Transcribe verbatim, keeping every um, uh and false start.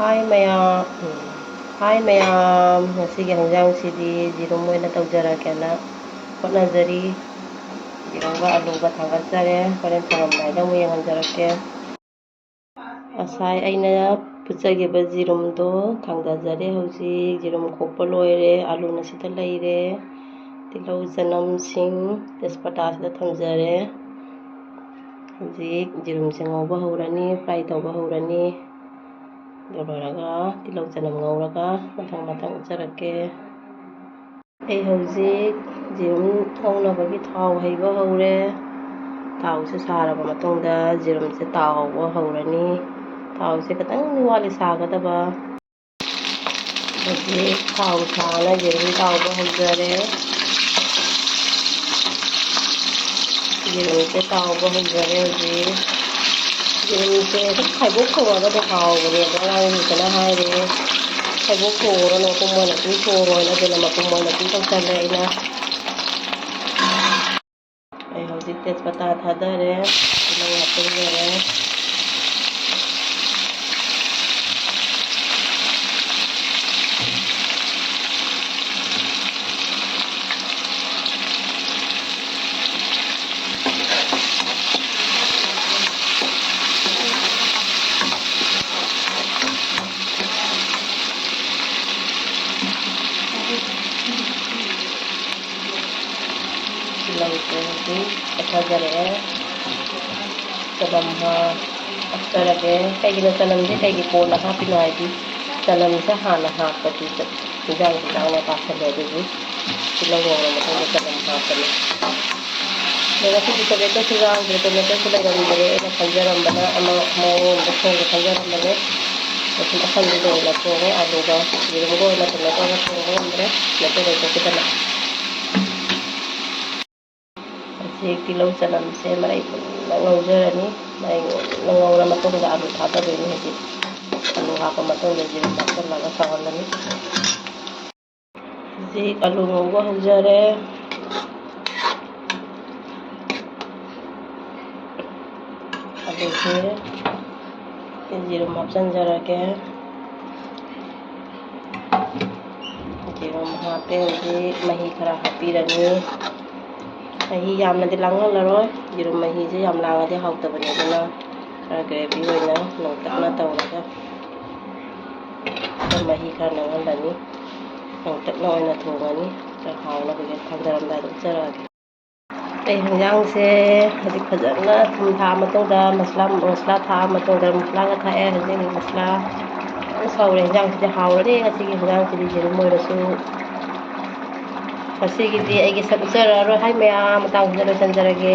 ꯍꯥꯏ ꯃꯌꯥꯝ, ꯎꯝ, ꯍꯥꯏ ꯃꯌꯥꯝ, ꯉꯁꯤꯒꯤ ꯍꯤꯟꯖꯥꯡꯁꯤꯗꯤ ꯌꯦꯔꯨꯝ ꯑꯣꯏꯅ ꯇꯧꯖꯔꯒꯦꯅ ꯍꯣꯠꯅꯖꯔꯤ꯫ ꯌꯦꯔꯨꯝꯒ ꯑꯂꯨꯒ ꯊꯥꯡꯒꯠꯆꯔꯦ꯫ ꯍꯣꯔꯦꯟ ꯊꯣꯡꯉꯝꯗꯥꯏꯗ ꯑꯃꯨꯛ ꯌꯦꯡꯍꯟꯖꯔꯛꯀꯦ꯫ ꯉꯁꯥꯏ ꯑꯩꯅ ꯐꯨꯠꯆꯈꯤꯕ ꯌꯦꯔꯨꯝꯗꯣ ꯊꯥꯡꯗꯖꯔꯦ꯫ ꯍꯧꯖꯤꯛ ꯌꯦꯔꯨꯝ ꯈꯣꯛꯄ ꯂꯣꯏꯔꯦ, ꯑꯂꯨꯅ ꯁꯤꯗ ꯂꯩꯔꯦ꯫ ꯇꯤꯜꯍꯧ, ꯆꯅꯝ, ꯁꯤꯡ, ꯇꯦꯖꯄꯇꯥꯁꯤꯗ ꯊꯝꯖꯔꯦ꯫ ꯍꯧꯖꯤꯛ ꯌꯦꯔꯨꯝꯁꯦ ꯉꯧꯕ ꯍꯧꯔꯅꯤ, fry ꯇꯧꯕ ꯍꯧꯔꯅꯤ꯫ ꯑꯗꯨ ꯂꯣꯏꯔꯒ ꯇꯤꯜꯍꯧ ꯆꯅꯝ ꯉꯧꯔꯒ ꯃꯊꯪ ꯃꯊꯪ ꯎꯠꯆꯔꯛꯀꯦ꯫ ꯑꯩ ꯍꯧꯖꯤꯛ ꯌꯦꯔꯨꯝ ꯉꯧꯅꯕꯒꯤ ꯊꯥꯎ ꯍꯩꯕ ꯍꯧꯔꯦ꯫ ꯊꯥꯎꯁꯦ ꯁꯥꯔꯕ ꯃꯇꯨꯡꯗ ꯌꯦꯔꯨꯝꯁꯦ ꯇꯥꯎꯕ ꯍꯧꯔꯅꯤ꯫ ꯊꯥꯎꯁꯦ ꯈꯤꯇꯪꯗꯤ ꯋꯥꯠꯂꯤ ꯁꯥꯒꯗꯕ꯫ ꯍꯧꯖꯤꯛ ꯊꯥꯎ ꯁꯥꯅ ꯌꯦꯔꯨꯝ ꯇꯥꯎꯕ ꯍꯧꯖꯔꯦ꯫ ꯌꯦꯔꯨꯝꯁꯦ ꯇꯥꯎꯕ ꯍꯧꯖꯔꯦ ꯍꯧꯖꯤꯛ꯫ ꯌꯦꯔꯨꯝꯁꯦ ꯑꯗꯨꯝ ꯈꯥꯏꯗꯣꯛ ꯊꯣꯡꯉꯒꯗꯤ ꯍꯥꯎꯕꯅꯦ, ꯑꯗꯣ ꯑꯉꯥꯡꯁꯤꯡꯁꯤꯅ ꯍꯥꯏꯔꯦ, "ꯈꯥꯏꯗꯣꯛ ꯊꯣꯡꯉꯨꯔꯣ, ꯃꯄꯨꯝ ꯑꯣꯏꯅ ꯑꯗꯨꯝ ꯊꯣꯡꯉꯣꯅ", ꯑꯗꯨꯅ ꯃꯄꯨꯝ ꯑꯣꯏꯅ ꯑꯗꯨꯝ ꯇꯧꯁꯜꯂꯦ ꯑꯩꯅ꯫ ꯑꯩ ꯍꯧꯖꯤꯛ ꯇꯦꯖꯄꯇꯥ ꯊꯥꯗꯔꯦ, ꯇꯤꯜꯍꯧ ꯍꯥꯞꯆꯤꯟꯖꯔꯦ꯫ ꯇꯤꯜꯍꯧꯁꯦ ꯍꯧꯖꯤꯛ ꯇꯛꯊꯖꯔꯛꯑꯦ꯫ ꯆꯅꯝ ꯍꯥꯞꯆꯔꯒꯦ꯫ ꯀꯩꯒꯤꯅꯣ ꯆꯅꯝꯁꯦ ꯀꯩꯒꯤ ꯀꯣꯟꯅ ꯍꯥꯞꯄꯤꯅꯣ ꯍꯥꯏꯗꯤ, ꯆꯅꯝꯁꯦ ꯍꯥꯟꯅ ꯍꯥꯞꯄꯗꯤ ꯏꯟꯖꯥꯡꯁꯦ ꯂꯥꯡꯅ ꯇꯥꯁꯜꯂꯦ꯫ ꯑꯗꯨꯒꯤ ꯇꯤꯜꯍꯧ ꯉꯧꯔ ꯃꯇꯨꯡꯗ ꯆꯅꯝ ꯍꯥꯞꯄꯅꯤ꯫ ꯑꯗꯣ ꯉꯁꯤꯗꯤ ꯇꯣꯃꯦꯇꯣꯁꯨ ꯌꯥꯎꯗ꯭ꯔꯦ, ꯇꯣꯃꯦꯇꯣꯁꯨ ꯂꯩꯔꯝꯗ꯭ꯔꯦ꯫ ꯑꯩꯅ ꯈꯟꯖꯔꯝꯕꯅ ꯑꯃ ꯃꯑꯣꯡ ꯑꯃꯗ ꯊꯣꯡꯒꯦ ꯈꯟꯖꯔꯝꯕꯅꯦ꯫ ꯑꯗꯨꯝ ꯑꯁꯪꯕꯗ ꯑꯣꯏꯅ ꯊꯣꯡꯉꯦ, ꯑꯂꯨꯒ ꯌꯦꯔꯨꯝꯒ ꯑꯣꯏꯅ ꯇꯣꯃꯦꯇꯣꯒ ꯊꯣꯡꯕ ꯉꯝꯗ꯭ꯔꯦ, ꯇꯣꯃꯦꯇꯣ ꯂꯩꯊꯣꯛꯈꯤꯗꯅ꯫ ꯍꯧꯖꯤꯛ ꯇꯤꯜꯍꯧ ꯆꯅꯝꯁꯦ ꯃꯔꯩ ꯃꯨꯟꯅ ꯉꯧꯖꯔꯅꯤ꯫ ꯃꯔꯩ ꯃꯨꯟꯅ ꯉꯧꯔ ꯃꯇꯨꯡꯗ ꯑꯂꯨ ꯊꯥꯗꯗꯣꯏꯅꯤ꯫ ꯍꯧꯖꯤꯛ ꯑꯂꯨ ꯍꯥꯞꯄ ꯃꯇꯨꯡꯗ ꯌꯦꯔꯨꯝ ꯍꯥꯞꯆꯤꯜꯂꯒ ꯁꯧꯍꯜꯂꯅꯤ꯫ ꯍꯧꯖꯤꯛ ꯑꯂꯨ ꯉꯧꯕ ꯍꯧꯖꯔꯦ꯫ ꯑꯂꯨꯁꯦ ꯌꯦꯔꯨꯝ ꯍꯥꯞꯆꯤꯟꯖꯔꯒꯦ꯫ ꯍꯥꯞꯄꯦ꯫ ꯍꯧꯖꯤꯛ ꯃꯍꯤ ꯈꯔ ꯍꯥꯞꯄꯤꯔꯅꯤ꯫ ꯃꯍꯤ ꯌꯥꯝꯅꯗꯤ ꯂꯥꯡꯍꯜꯂꯔꯣꯏ, ꯌꯦꯔꯨꯝ ꯃꯍꯤꯁꯦ ꯌꯥꯝ ꯂꯥꯡꯉꯗꯤ ꯍꯥꯎꯇꯕꯅꯤ꯫ ꯑꯗꯨꯅ ꯈꯔ gravy ꯑꯣꯏꯅ ꯅꯧꯇꯛꯅ ꯇꯧꯔꯒ ꯈꯔ ꯃꯍꯤ ꯈꯔ ꯅꯪꯍꯜꯂꯅꯤ꯫ ꯅꯧꯇꯛꯅ ꯑꯣꯏꯅ ꯊꯣꯡꯉꯅꯤ꯫ ꯈꯔ ꯍꯥꯎꯅꯕꯒꯤ ꯊꯥꯡꯗꯔꯝꯗꯥꯏꯗ ꯎꯠꯆꯔꯛꯑꯒꯦ꯫ ꯑꯩ ꯍꯤꯟꯖꯥꯡꯁꯦ ꯍꯧꯖꯤꯛ ꯐꯖꯅ ꯊꯨꯝ ꯊꯥꯛꯑ ꯃꯇꯨꯡꯗ, ꯃꯁꯂꯥ, ꯃꯁꯂꯥ ꯊꯥꯛꯑ ꯃꯇꯨꯡꯗ, ꯃꯁꯂꯥꯒ ꯊꯥꯛꯑꯦ꯫ ꯍꯧꯖꯤꯛ ꯃꯁꯂꯥ ꯐꯖꯅ ꯁꯧꯔꯦ꯫ ꯍꯤꯟꯖꯥꯡꯁꯤꯗꯤ ꯍꯥꯎꯔꯅꯤ꯫ ꯉꯁꯤꯒꯤ ꯍꯤꯟꯖꯥꯡꯁꯤꯗꯤ ꯌꯦꯔꯨꯝ ꯑꯣꯏꯔꯁꯨ꯫ ꯉꯁꯤꯒꯤꯗꯤ ꯑꯩꯒꯤ ꯁꯛ ꯎꯠꯆꯔꯛꯑꯔꯣꯏ꯫ ꯍꯥꯏ ꯃꯌꯥꯝ, ꯃꯇꯥꯡꯁꯤꯗ ꯂꯣꯏꯁꯤꯟꯖꯔꯒꯦ꯫